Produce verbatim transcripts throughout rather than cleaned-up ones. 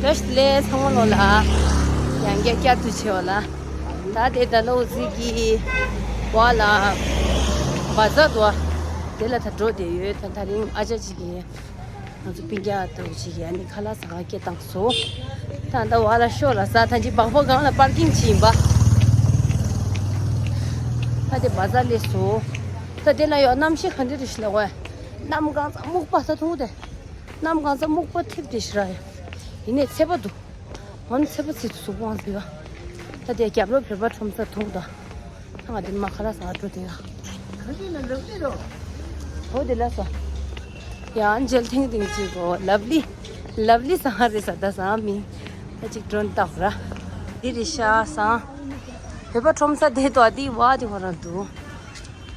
བཀྲ་ཤིས་བདེ་ལེགས་ཚང་མ་ལོ་ལ། ཡང་བསྐྱར་བསྐྱར་དུ་བྱེད་པ་ལ། ད་དེ་ད་ལོ་ཟིག་གི་བ་ལ་བ་ཛར་དུ་དེ་ལ་ད་འགྲོ་བསྡད་ཡོད། ད་ད་རིང་ཨ་ཅག་ཅིག་གིས་ང་ཚོ་སྤུན་ཀྱག་ཏོ་ཅིག་གིས་ཨ་ནི་ཁ་ལག་ཟ་ག་སྐད་བཏང་སོང་། ད་ད་བ་ལ་ཤོག་ལ་ཟ། ད་ཅི་སྦག་སྦག་སྒང་ལ་པར་ཀིང་ཅིག་ཡིན་པ། ད་དེ་བ་ཛར་སླེབས་སོང་། ད་དེ་ལ་ཡོད་གནམ་གཤིས་ག་འདྲ་རེད་ཤི་ལ་བས། གནམ་གང་ཚ་སྨུག་པ་ད་མཐོང་དེ། གནམ་གང་ཚ་སྨུག་པ་ཐིབས་ཏེ་ཤི་ར་ཡ། ཡིན་ནའི་ཚད་པ་འདུག་ང་ནི་ཚད་པ་ཚིག་ཏུ་གཟུགས་པོ་ཨང་ཟེར་ཡ། ད་དེ་རྒྱབ་ལོགས་བོད་པ་ཁྲོམ་ས་འཐུང་ད། ད་ང་དེ་མ་ཁ་ལག་ཟ་འགྲོ་དེ་ཡ། འོ་དེ་ལ་སོ། ཡ་མཇལ་ཐེངས་ཐེངས་གཅིག་གོ། ལབ་ལི། ལབ་ལི་ཟ་རེད་ཟ། ད་ཟ་མི། ད་ཅིག་མགྲོན་བཏགས་ར། འདི་རེད་ཤག་ཟ། བོད་པ་ཁྲོམ་ས་དེ་དོ་འདི་བ་དེ་ཁོ་རང་འདུག་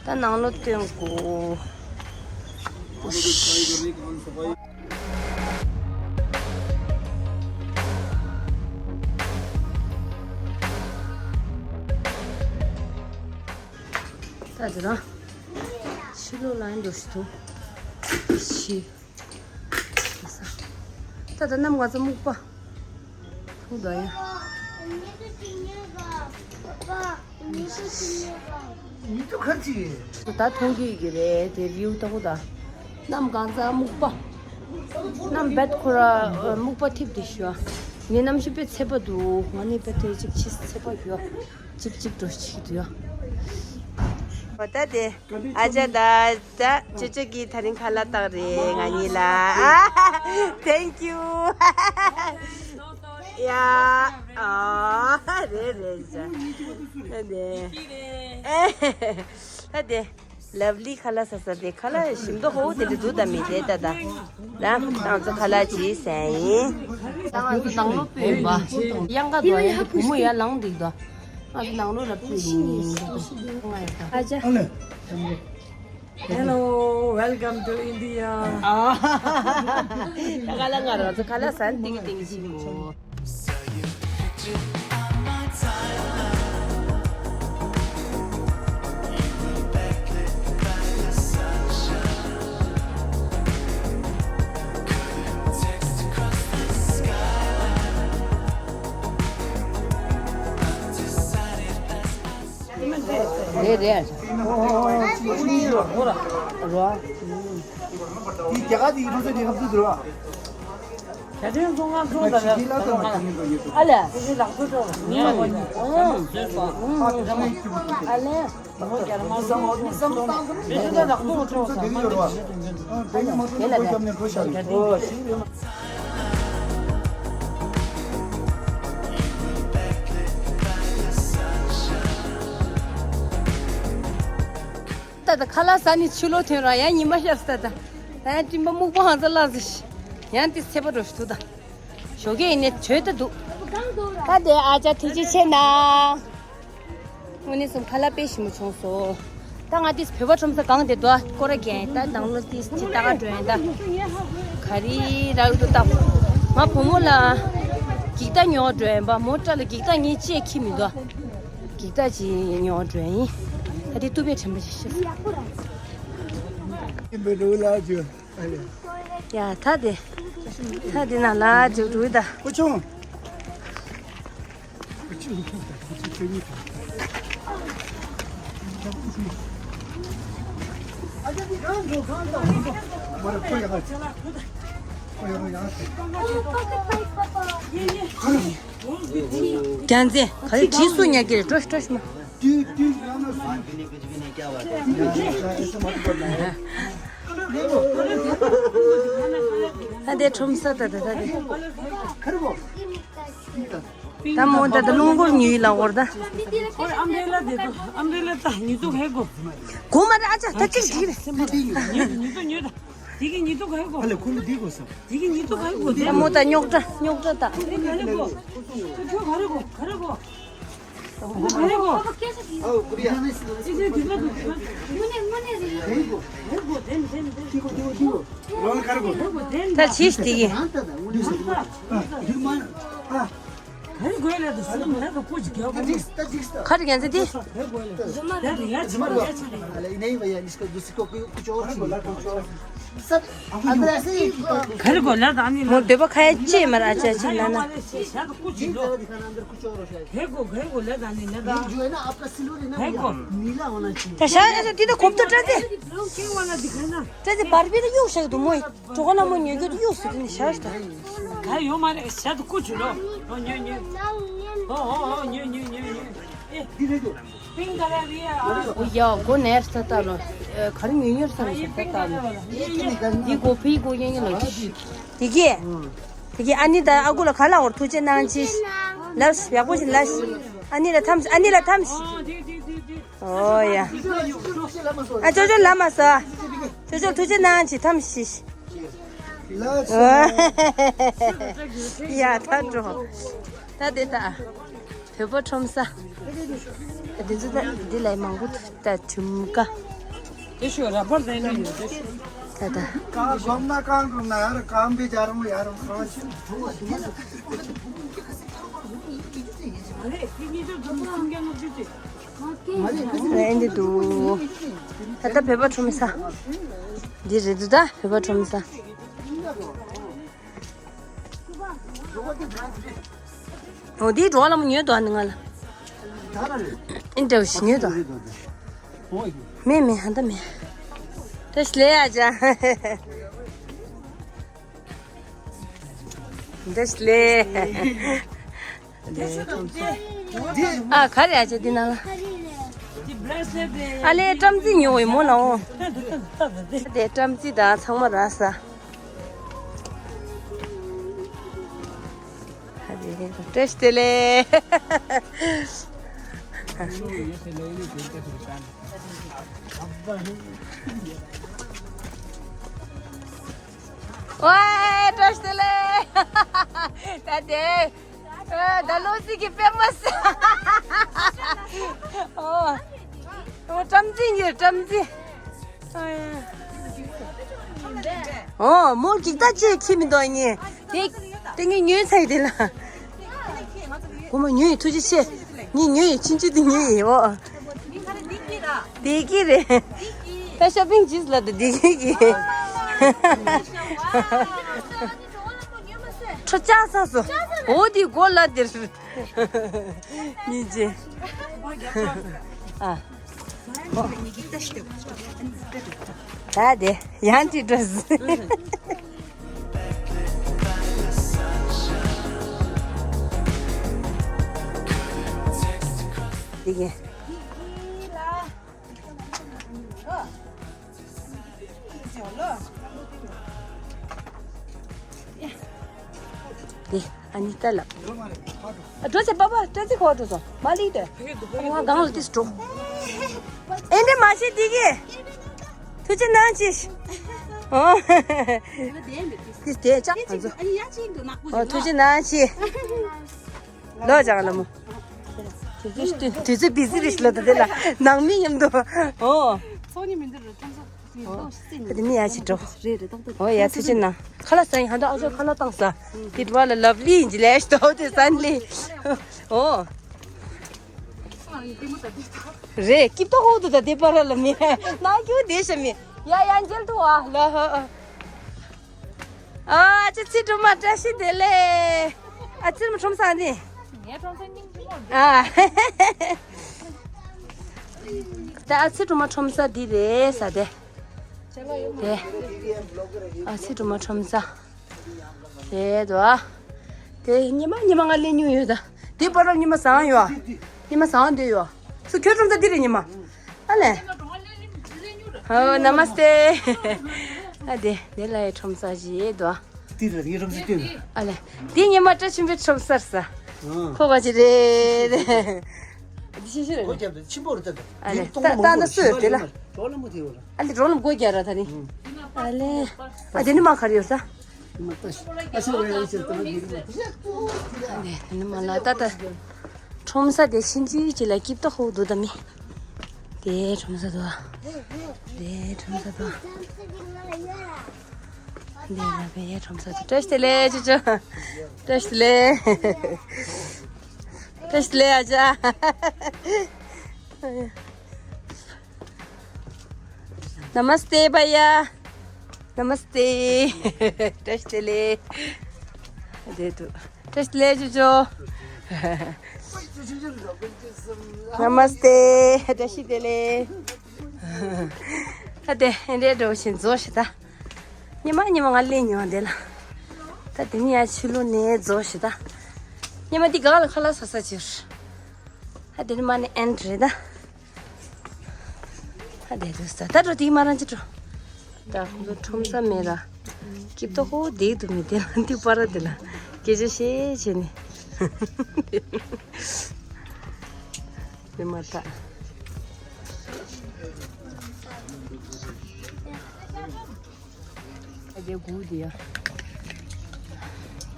ད་ནང་ལོགས་སྟོན་དགོས། ད་དེ་རང་ཕྱི་ལོགས་ལ་ཡིན་འགྲོ་ཞིག་འདུག་ཕྱི། ད་ད་གནམ་གང་ཚ་སྨུག་པ། ཐུག་ད་ཡ། ད་མཐོང་གི་ཡོད་ཀྱི་རེད་དེ་བིའུ་ལྟ་བུ་ད། གནམ་གང་ཚ་སྨུག་པ། གནམ་བད་ཁོ་ར་སྨུག་པ་ཐིབས་ཏེ་ཤི་ཡ། ངའི་གནམ་གཤིས་དཔེ་ཚད་པ་འདུག་ང་ནི་དཔེ་དེ་ཅིག་ཕྱི་ཚད་པ་ཡོད། ཅིག་ཅིག་འགྲོ་ཅིག་འདུག་ཡ། འོ་ད་དེ། ཨ་ཅག་ད་ད་ཅོ་ཅོ་གིས་ད་རིང་ཁ་ལག་བཏང་རེད་ང་གཉིས་ལ། Thank you. ཡ། ཨ། རེད་རེད་ཅ། ད་དེ། ད་དེ། ལབ་ལི་ཁ་ལག་ཟ་ས་དེ་ཁ་ལག་ཞིམ་མདོག་ཧོ་དེ་འདྲ་འདུག་ད་མི་དེ་ད་ད། ད་ང་ཚོ་ཁ་ལག་ཅིག་ཟ་ཡིན། ད་ང་ཚོ་ནང་ལོགས་སྤོས་ཡིན་པ། གཡང་ཁ་འདུག་ཡང་དེ་བུ་མོ་ཡར་ལངས་འདུག་ད། ང་ཚོ་ནང་ལོགས་ལ་སྤོས་ཡིན། ང་ཡ་ད། ཨ་ཅག Hello, welcome to India. ད་ཁ་ལག་ང་རང་ཚོ་ཁ་ལག་ཟ་ན་ཏིང་ཏིང་ཞིག་གོ། རེད་རེད། རོ། དེ་རྒྱ་གར་དེ་ཡིན་ཚོད་དེ་ཧབ་ཚུགས་འདུག་ར། ཁྱེད་ཚོ་ང་ཚོ་ལ་ཨ་ལས། དེ་ལག་ཚོ་ཏོ་ངས་ཨ་ནི་ཨ་ཨ་ཨ་ལས། ཨ་ལས། ཨ་ལས། ད་ད་ཁ་ལག་ཟ་ནི་ཕྱི་ལོགས་ཐོན་ར་ཡང་ཉི་མ་ཤར་སོང་ད། ད་ཡང་སྤྲིན་པ་སྨུག་པོ་ཧང་སང་ལངས་སོང་ཞིག་ཡང་དེ་ཚད་པ་འགྲོ་ཞིག་འདུག་ད། ཞོགས་ཀས་ཡིན་ནའི་བྲོས་ད་འདུག་ད་དེ་ཨ་ཅག་ཐུགས་རྗེ་ཆེ་གནང་། དངོས་གནས་སེམས་ཁ་ལག་དཔེ་ཞིམ་པོ་བྱུང་སོང་། ད་ང་དེ་བོད་པ་ཁྲོམ་ས་གང་དེ་འདུག་ཨ་སྐོར་ར་རྒྱག་ཡིན། ད་ནང་ལོགས་དེ་ཅི་ལྟ་ག་འགྲོ་ཡིན་ད། ག་རེ་རག་འདུག་ལྟ། ང་བུ་མོ་ལ་འགྱིག་རྟ་ཉོ་འགྲོ་ཡིན་པ། མོ་ཊ་ལ་འགྱིག་རྟ་ངས་ཅིག་འཁྱེར་མི་འདུག་འགྱིག་རྟ་ཅིག་ཉོ་འགྲོ་ཡིན། ད་དེ་ཏུ་པའི་དྲན་པ་ཞིག་ཤེས། ཡ་ད་དེ། ད་དེ་ན་ལ་འགྲིག་འགྲིག་ད། ཨུ་ཆུང་། རྒྱལ་མཚན་ག་རེ་བྲིས་སུ་ཉག་གི་རེད། སྤྲོ་སྤྲོ་ཞིག་མ། ད་དེ་ཁྲོམ་ས་ད་ད་ད་དེ། ད་མོ་ད་ད་རླུང་འཁོར་ཉོས་ལ་འོར་ད། ཨོ་ཨམ་བེ་ལ་དེ་དུ་ཨམ་བེ་ལ་ད་ཉི་ཚུགས་ཧེ་གོ། གོ་མ་རེད་ཨ་ཅག་ད་ཅིག་ཅིག་རེད། ཉི་ཉི་ཚུགས་ཉོས་ད། དེ་གི་ཉི་ཚུགས་ཧེ་གོ། ཧ་ལས་ཁོ་ལ་འདི་གོ་ས། དེ་གི་ཉི་ཚུགས་ཧེ་གོ། ད་མོ་ད་རྙོག་དྲ་རྙོག་དྲ་ད། ཁོ་ག་རེ་གོ། ཁོ་ག་རེ་གོ། ཁོ་ག་རེ་གོ། ཁོ་ག་རེ་གོ། ཨོ་ཀུ་རི་ཡ། ཨེ་ཟེར་དེ་ལ་དུ་དེ་ལ་དུ། དངོས་གནས་དངོས་གནས་རེད། ཧེ་གོ། ཧེ་གོ་དེ་དེ་དེ། དེ་གོ་དེ་གོ་དེ་གོ། རང་ག་རེ་གོ། ཧེ་གོ་དེ་དེ། ད་ཅིས་དེ་གི། ཨ་ད་ད་འུ་ལུ་ས་གོ། ཨ་དེ་མ་ཨ། ག་རེ་གོ་ལ་དུ་སུ་ལ་ག་ཀོ་ཅི་ག་གོ། ད་ཅིག་ད་ཅིག་ད། ཁ་རི་གན་ཟེ་དེ། ཧེ་གོ་ལ་དུ་ཡ་ཅི་མ་ཡ་ཅི་ལ། ཨ་ལ་ཨི་ནེ་བ་ཡ་ནི་སྐ་དུ་སི་ཀོ་ཀུ་ཀུ་ཅོ་ཅི་ལ་ཀུ་ཅོ། सब अंदर ऐसे ही। घर को ला दानी। मोर देबो खाए चे मरा चे चे ना ना। ये जरा दिखाना, अंदर कुछ और हो शायद। घर को, घर को ला दानी ना दा। ये जो है ना आपका सिल्वर है ना, वो नीला होना चाहिए। ད་ཤ་ཨ་ཙི་དེ་ད་ཁོབ་ཏོ་སྤྲད་དེ། སྤྲད་དེ་བར་པི་ད་གཡུག་ཤག་ཏུ་མོ། གྲོགས་ན་མོ་ཉོ་རྒྱུ་དེ་གཡུག་སུ་དེ་ནི་ཤ་ཤ་ད། ད་ཡོ་མ་རེད་ཤ་ཏུ་ཀུ་ཆུ་ལོ། ཨོ་ཉོ་ཉོ། ཨོ་ཨོ་ཨོ་ཉོ་ཉོ་ཉོ་ཉོ། ཨེ། འདི་རེད་དོ། ཡ་སྒོ་ནས་ས་ལྟ་ལོ། ག་རེ་ཉོས་ཉོས་ས་ནས་ས་ལྟ་ལོ། འདི་སྒོ་ཕི་སྒོ་ཡན་ཡན་ལོ། དེ་གི་དེ་གི་ཨ་ནི་ད་ཨ་ཁུ་ལ་ག་ལ་འོར་ཐུགས་རྗེ་གནང་ཅི། ལབ་ཡག་པོ་ཞིག་ལབ། ཨ་ནི་ལ་ཐམས་ཨ་ནི་ལ་ཐམས། ཨོ་ཡ། ཨ་ཅོ་ཅོ་ལ་མ་ས། ཅོ་ཅོ་ཐུགས་རྗེ་གནང་ཅི་ཐམས་ཤིག་ཡ་ད་འགྲོ། ད་དེ་ད། བོད་པ་ཁྲོམ་ས། འདི་ཚོ་ད་འདི་ལས་མང་པོ་ད་ཁྲིམས་ཀ་དེ་ཤོ་ར་པར་དེ་ནི་ཡོད་དེ་ཤོ། ད་ད། གང་སྒོམ་ན་གང་སྒོམ་ན་ཡར་གང་པའི་ཇ་རུང་ཡར་རུང་གང་ཤིན། ཨེ་འདི་འདུག་ད་ད་བོད་པ་ཁྲོམ་ས། འདི་རེད་འདུག་ད་བོད་པ་ཁྲོམ་ས། འོ་དེའི་གྲོགས་ལ་མོ་ཉོས་དོ་ཨ་ནི་ང་ལ། ཨིན་འདྲ་བ་ཞིག་ཉོས་དོ། མེད་མེད་ཧ་ད་མེད། བཀྲ་ཤིས་བདེ་ལེགས་ཨ་ཅག་བཀྲ་ཤིས་བདེ་ལེགས། ཨ་ག་རེ་ཨ་ཅག་འདི་ནང་ལ། ཨ་ལས་བཀྲམ་རྩིས་ཉོ་བའི་མོ་ལ་འོང་། དེ་བཀྲམ་རྩིས་དང་ཚང་མ་རག་ས། བཀྲ་ཤིས་བདེ་ལེགས། ཝའེ་བཀྲ་ཤིས་བདེ་ལེགས། ད་དེ་ད་ལོ་སི་གི་ཕེ་མ་སི། ཨོ། ཨོ་བཀྲམ་རྩིས་ཉོས་བཀྲམ་རྩིས། ཨོ་མོ་འགྱིག་ཐག་ཅིག་ཁྱི་མི་འདུག་ཉེ། དེ་དེ་ངས་ཉོས་ཚར་དེ་ལ། ཁོ་མོ་ཉོས་ཡི་ཐུགས་རྗེ་ཆེ། ངས་ཉོས་ཡི་ཕྱིན་ཆད་དེ་ཉོས་ཡི་ཨོ། བདེ་སྐྱིད་རེད། ད་ཤོ་པིང་བྱས་ལ་ད་བདེ་སྐྱིད་ཀྱི། ཁྲོ་ཅག་ས་སོ། འོ་དེ་གོ་ལ་དེར། ཉིན་རྗེ། ཨ། ད་དེ་ཡང་ཅི་འགྲོ་ཟི། དེ་གི། དེ་ཨ་ནི་ལྟ་ལབ། ཨ་འགྲོ་ཚེ་པ་པ་བཀྲ་ཤིས་ཁོ་འགྲོ་སོང་མ་ལི་དེ། ཨ་ང་གང་ལ་ཏིས་འགྲོ། ཨེ་འདྲ་མ་བྱེད་དེ་གི། ཐུགས་རྗེ་གནང་ཅི། ཨོ། ཏིས་དེ་ཅག་ང་ཚོ། ཨོ་ཐུགས་རྗེ་གནང་ཅི། ལོ་ཅག་ལ་མོ། དུས་ཚོད་བི་ཟི་རེད་ལ་ད་དེ་ལ་ནང་མི་མཉམ་དུ། ཨོ། ཚོགས་གཉིས་མི་འདུག་རུ་ཐམས་ཅད་ཡིན་ལོ་ཤི་རྩིས་ནས། ད་དེ་ནི་ཡ་ཅི་འགྲོ། རེད་རེད་ཏག་ཏག་ཨོ་ཡ་ཐུགས་རྗེ་གནང་། ཁ་ལག་ཟ་ཡིན་ཧ་འདུག་ཨ་ཅོ་ཁ་ལག་བཏང་ས། དེ་འགྲོ་བ་ལ་ལབ་ལི་ཡིན་ཅི་ལས་ཤི་ཏོ་དེ་ས་ལི། ཨོ། རེད་སྐྱིད་ཏོ་ཧོ་དུ་ད་དེ་པ་ར་ལ་མི། ནང་ཁྱོད་དེ་ཤ་མི། ཡ་ཡ་མཇལ་ཐུ་བ་ལ་ཧ། ཨ་ཅེ་ཚེ་སྒྲོལ་མ་བཀྲ་ཤིས་བདེ་ལེགས། ཨ་ཚེ་སྒྲོལ་མ་ཁྲོམ་ས་ནི། ངའི་ཁྲོམ་ས་སྙིང་རྗེ་མོ་རེད། ཨ། ད་ཨ་ཚེ་སྒྲོལ་མ་ཁྲོམ་ས་འདི་རེད་ས་དེ། དེ། ཨ་ཚེ་སྒྲོལ་མ་ཁྲོམ་ས། དེ་དོ། དེ་ཉི་མ་ཉི་མ་ང་ལེན་མྱོང་ཡོད་ད། དེ་པར་ཉི་མ་བཟང་ཡོད། ཉི་མ་བཟང་འདོད་ཡོད། སུ་ཁྱོད་ཁྲོམ་ས་འདི་རེད་ཉི་མ། ཨ་ལེ། ཨོ་ན་མ་སྟེ། ཨ་དེ་དེ་ལ་ཡི་ཁྲོམ་ས་ཞིག་ཡོད་དོ། དེ་རེད་ངའི་ཁྲོམ་ས་སྟོན། ཨ་ལེ། དེ་ཉི་མ་བཀྲ་ཆེན་པོའི་ཁྲོམ་སར་ས། ཁོ་ག་ཅི་རེད། དེ་ཤེས་ཤེས་རེད། སྒོ་རྒྱབ་ཏུ་ཆེན་པོ་རེད་ད། ཨ་ལེ། ད་ད་ད་སུ་དེ་ལ། རོ་ལ་མོ་དེ་བ་ལ། ཨ་ལེ་རོ་ལམ་སྒོ་རྒྱག་ར་ད་ནི། ཨ་ལེ། ཨ་དེ་ནི་མ་ག་རེ་ཡོད་ས། ཨ་ཤོ་རེ་ཡོད་ཤེས་ད་ནི། ཨ་ལེ་དེ་ནི་མ་ལ་ད་ད། ཁྲོམ་ས་དེ་ཕྱིན་ཅི་ཅི་ལ་སྐྱིད་ཏོ་ཧོ་དུ་ད་མི། དེ་ཁྲོམ་ས་དུ། དེ་ཁྲོམ་ས་དུ། དེ་ལ་བེ་ཡ་ཁྲོམ་ས་དུ་བཀྲ་ཤིས་བདེ་ལེགས་ཅོ་ཅོ། བཀྲ་ཤིས་བདེ་ལེགས། བཀྲ་ཤིས་བདེ་ལེགས་ཨ་ཅག་ན་མ་སྟེ་བ་ཡ། Namaste. བཀྲ་ཤིས་བདེ་ལེགས། བདེ་འདུག་བཀྲ་ཤིས་བདེ་ལེགས་ཅོ་ཅོ། Namaste. བཀྲ་ཤིས་བདེ་ལེགས། ད་དེ་འདྲའི་འགྲོ་བཞིན་རྫོགས་ཤི་ད། ཉི་མ་ཉི་མ་ང་ལས་ཉོ་འདི་ལ། ད་དེ་ནི་ཡ་ཕྱི་ལོ་ནས་རྫོགས་ཤི་ད། ཉི་མ་འདི་ག་ལ་ཁ་ལག་ཟ་ས་ཕྱིར། ད་དེ་ནི་མ་ནི་ཨེན་རེད་ད། ད་དེ་དུས་ད་ད་འགྲོ་དེ་མ་རང་ཅི་འགྲོ། ད་ཁོང་ཚོ་ཁྲོམ་ས་མེད་ར། སྐྱིད་ཏོ་ཧོ་བསྡད་འདུག་མི་དེ་ལ་འདི་པ་ར་དེ་ལ་སྐད་ཆ་བཤད་བྱས་ནས། དེ་མ་ཐག་ཨ་དེ་སྒུག་དེ་ཡ།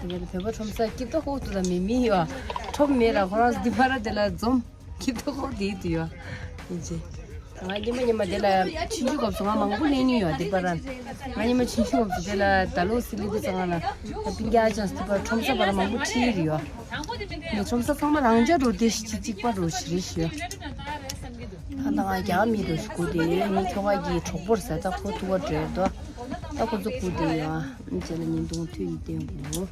དེ་ནས་བོད་པ་ཁྲོམ་ས་སྐྱིད་ཏོ་ཧོ་ཏུ་ད་མི་མི་ཡོད། ཁྲོམ་མེད་ར་ཁོ་རང་འདི་པ་ར་དེ་ལ་འཛོམས། ཁྱི་ཐོག་ཁོག་དེའི་དུ་ཡོད། ཡིན་ཅེ། ང་ཉི་མ་ཉི་མ་དེ་ལ་ཆུང་ཆུང་སྐབས་སུ་ང་མང་པོ་ལེན་མྱོང་ཡོད་དེ་པ་ར། ང་ཉི་མ་ཆུང་ཆུང་སྐབས་སུ་དེ་ལ་ད་ལོ་སི་ལི་དེ་ཚང་ང་ལ་སྤུན་ཀྱག་ཅག་སི་པ་ཁྲོམ་ས་པ་ར་མང་པོ་ཁྲིད་ཡོད། ངས་ཁྲོམ་ས་ཚང་མ་རང་ཅག་འགྲོ་དེ་ཞི་གཅིག་པ་འགྲོ་ཞི་རེ་ཞི་ཡོད། ད་ད་ང་རྒྱ་མི་འགྲོ་ཞི་གུ་དེ་ངའི་ཁྱོ་ག་གི་གྲོགས་པོར་ཟ་ད་ཁོ་ཐུག་པ་འགྲོ་དོ། ད་ཁོ་ཚོ་གུ་དེ་ཡོད། ཨ་ཅེ་ལ་ཉིན་དུང་ཐུག་ཡི་དེ་འགྲོ།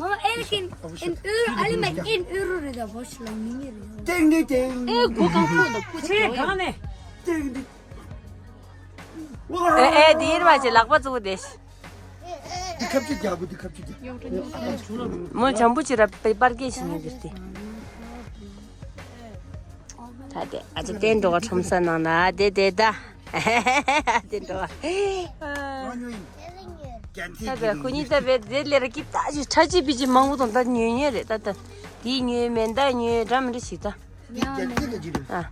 Mama, eigenlijk in, in euro, alleen maar één euro reden was lang niet meer. Ding, ding, ding. Eh, go kan voelen, goed. Ding, ding. ཨེ་ཨེ་དེ་ཡིན་མ་བྱེད་ལག་པ་བཙུགས་དེ། འདི་ཁབ་ཅིག་རྒྱག་དགོས། འདི་ཁབ་ཅིག་རྒྱག་མོ་བྱམས་པོ་ཅི་ར་པེ་པར་སྐད་ཤིག་ཉན་དེ་སྟེ། ད་དེ་ཨ་ཅེ་བསྟན་འགྲོ་བ་ཁྲོམ་ས་ནང་ན་དེ་དེ་ད། བསྟན་འགྲོ་བ། ད་བས་ཁོ་གཉིས་ད་བས་དེ་ལས་ར་ཀི་ད་ཅི་ཁྲ་ཅི་པི་ཅི་མང་པོ་དང་ད་ཉོས་ཉོས་རེད་ད་ད། དེ་ཉོས་མེ་མདའ་ཉོས་འདྲ་མི་འདྲ་ཞིག་ད། ཨ།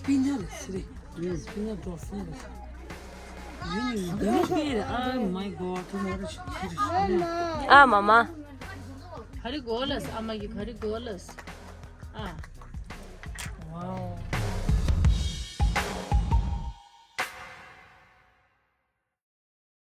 སྤིན་ནག་ལ་སི་རེད། སྤིན་ནག་འགྲོ་སོང་རེད། ཨ་མ་མ། ག་རེ་གོ་ལ་ཨ་མ་གི་ག་རེ་གོ་ལ་ཨ།